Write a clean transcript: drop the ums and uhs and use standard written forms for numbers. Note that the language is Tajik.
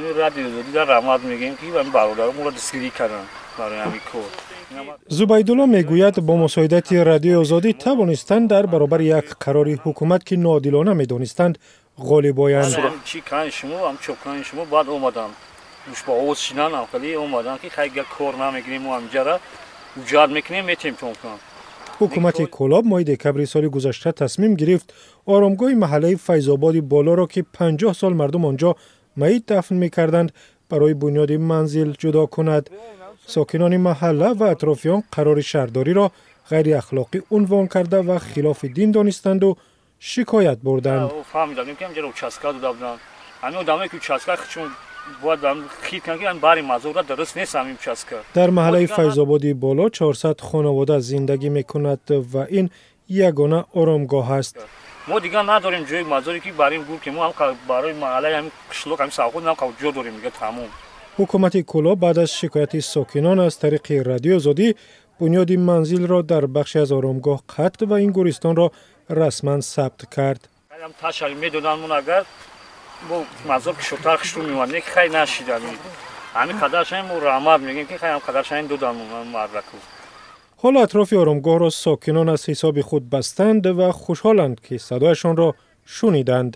Ҳамин Радиои Озодӣ дар раҳмат мегӯем, ки ҳамин бародаро моро дастгирӣ карданд барои ҳамин кор. Зубайдулло мегӯяд, бо мусоидати Радиои Озодӣ тавонистанд дар баробари як қарори ҳукумат, ки ноодилона медонистанд, ғолиб оянд. Чӣ кани шумо, ҳам чопкани шумо, баъд омаданд, гӯшбаовоз шидан, ҳамхеле омаданд, ки хай кор намегирем, мо ҳамҷара ҳуҷҷат мекунем, метем тон кунам. Ҳукумати Кӯлоб моҳи декабри соли гузашта тасмим гирифт оромгоҳи маҳаллаи Файзободи Болоро, ки 50 сол мардум он ҷо маит дафн мекарданд, барои бунёди манзил ҷудо кунад. Сокинони маҳалла ва атрофиён қарори шаҳрдориро ғайриахлоқӣ унвон карда ва хилофи дин донистанду шикоят бурданд. Фаҳмидам, ки ҳамҷара участка дода буданд. Ҳамин одамое, ки участка чун бояд хит кунанд, ки бари мазора дуруст нест ҳамин участка. Дар маҳаллаи Файзободи Боло 400 хонавода зиндагӣ мекунад ва ин ягона оромгоҳ аст. Мо дигар надорем ҷои мазоре, ки барем гур, ки мо ҳам барои маҳаллаи ҳамин қишлоқ, ҳамин совхоз ҳам ҷо дорем, дига тамом. Ҳукумати Кӯлоб баъд аз шикояти сокинон аз тариқи Радиои Озодӣ бунёди манзилро дар бахше аз оромгоҳ қатъ ва ин гӯристонро расман сабт кард. Ташали медоданд, агар бо мазор кишотар хишту меомад, не ки хай нашид. Ҳамин қадаршаин мо раҳмат мегӯем, ки хай ҳам қадаршаин доданд мардаку. Ҳоло атрофи оромгоҳро сокинон аз ҳисоби худ бастанд ва хушҳоланд, ки садояшонро шуниданд.